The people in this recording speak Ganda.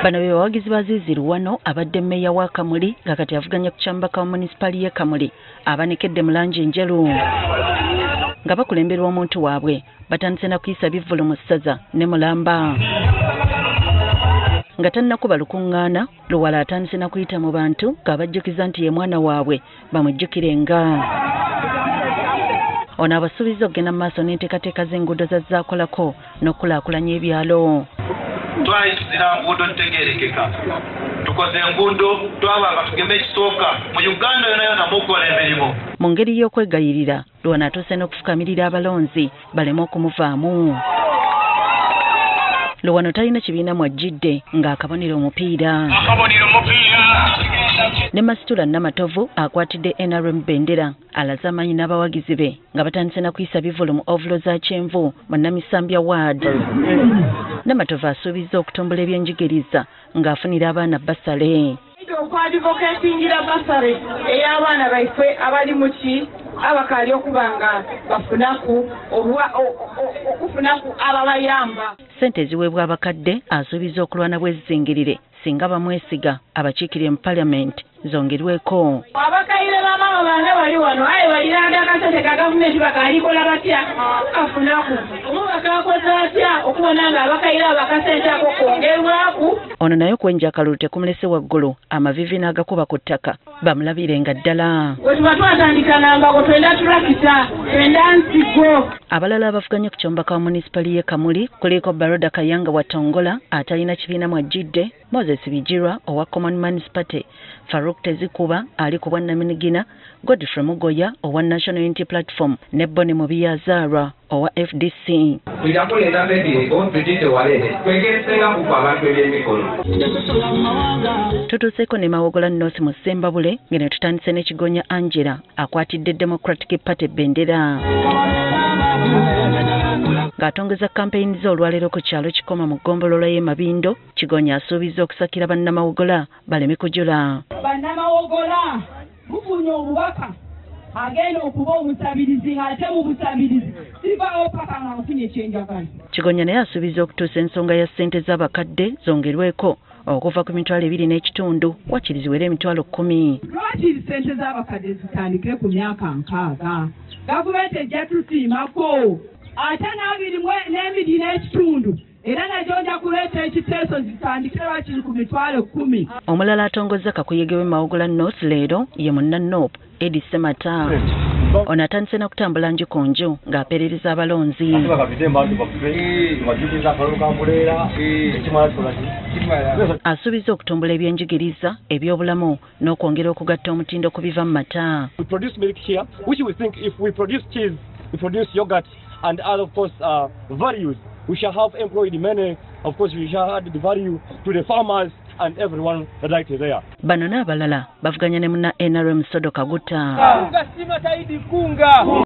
Bano be bawagizi ba Aziz Luwano abadde mmeeya wa Kamuli nga kati avuganya ku kyambaka wa munisipaali y'e Kamuli abanekedde mu langi enjeru nga bakulemberwa omuntu waabwe batandise na kuyisa bivvulu mu ssaza ne Mulamba. Nga tannakuba lukuŋŋaana, Luwalo atandise na kuyita mu bantu ng'abajjukiza nti ye mwana waabwe bamujjukirenga. Ono abasuubiza okugenda mu maaso n'enteekateeka z'enguudo zazaakolako n'okukulaakulanya ebyalo. Twayisira nguudo ntegeerekeka, tukoze enguudo twabanga tugeme ekisooka mu Uganda yonna yonna mukola emirimu. Mu ngeri y'okwegayirira, Luwano atuuse n'okufukamirira abalonzi baleme okumuvaamu. Luwano talina kibiina mwajjidde ng'akabonero omupiira. Ne Masitula Namatovu akwatidde NRM bendera alaze amaanyi n'abawagizi be nga batandise na kuyisa bivvulu mu ovulo za Kyenvu mu Namisambya Ward. Namatovu asuubizza okutumbula ebyenjigiriza ng'afunira abaana basale. Okwadvocatingira basale ey'abaana baife abali mu ki abakaali okuba nga bafunaku okufunaku ababayamba. Ssente eziweebwa abakadde asuubiza okulwana bwezizingirire singa bamwesiga abakiikirire mu paalamenti zongerweko. Abakaire bamaama bange bali wano aye baliranga akasente ka gavumenti bakaalikola batya kafunaku omubaka akoze atya okubona nga abakaire abo akasente ako kongerwaku. Ono naye okwenja akalulu tekumulese waggulu amavivi n'agakuba ku ttaka bamulabirenga ddala. Bwe tuba twatandika nambago twenda tulakita twenda nsigo. Abalala abavuganya ku kyombaka wa munisipaali y'e Kamuli kuliko Baroda Kayanga wa Tongola atalina kibiina mwajjidde, Moses Bijirwa owa Common Man's Party, Farouk Tezikuba ali ku bwannamunigina, Godfrey Mugoya owa National Unity Platform ne Bonny Mubiyazaarwa owa FDC. Tutuuseeko ne Mawogola North mu Ssembabule nga ne tutandise ne Kigonya Angela akwatidde Democratic Party bendera. Ng'atongeza kampeyini ze olwaleero ku kyalo Kikoma mu ggombolola y'e Mabindo, Kigonya asuubiza okusakira bannamawogola baleme kujula. Bannamawogola mufunye obubaka agenda okuba omusabirizi ate mu busabirizi sivaawo paka nga nfunye kyenjagala. Kigonya naye asuubiza okutuusa ensonga ya ssente z'abakadde zongerweko okuva ku 2,500 wakiri ziwere 10,000. Lwaki ssente z'abakadde zitandikire ku myaka 60? Gavumenti ejja tusiimako ate 22.5 era najo nja kuleeta ekiteeso zitandikire lwakiri ku 10,000. Omulala atongozza kakuyege w'e Mawogola North leero ye munna NOP Eddie Ssemata. Ono atandise na kutambula nju ku nju ng'aperereza abalonzi. Asuubiza okutumbula ebyenjigiriza, ebyobulamu n'okwongera okugatta omutindo ku biva mu mata. We produce milk here, which we think if we produce cheese, we produce yogurt and other, of course, values. We shall have employed many, of course, we shall add the value to the farmers and everyone that like there. Bano n'abalala bavuganya ne munna NRM Sodo Kaguta.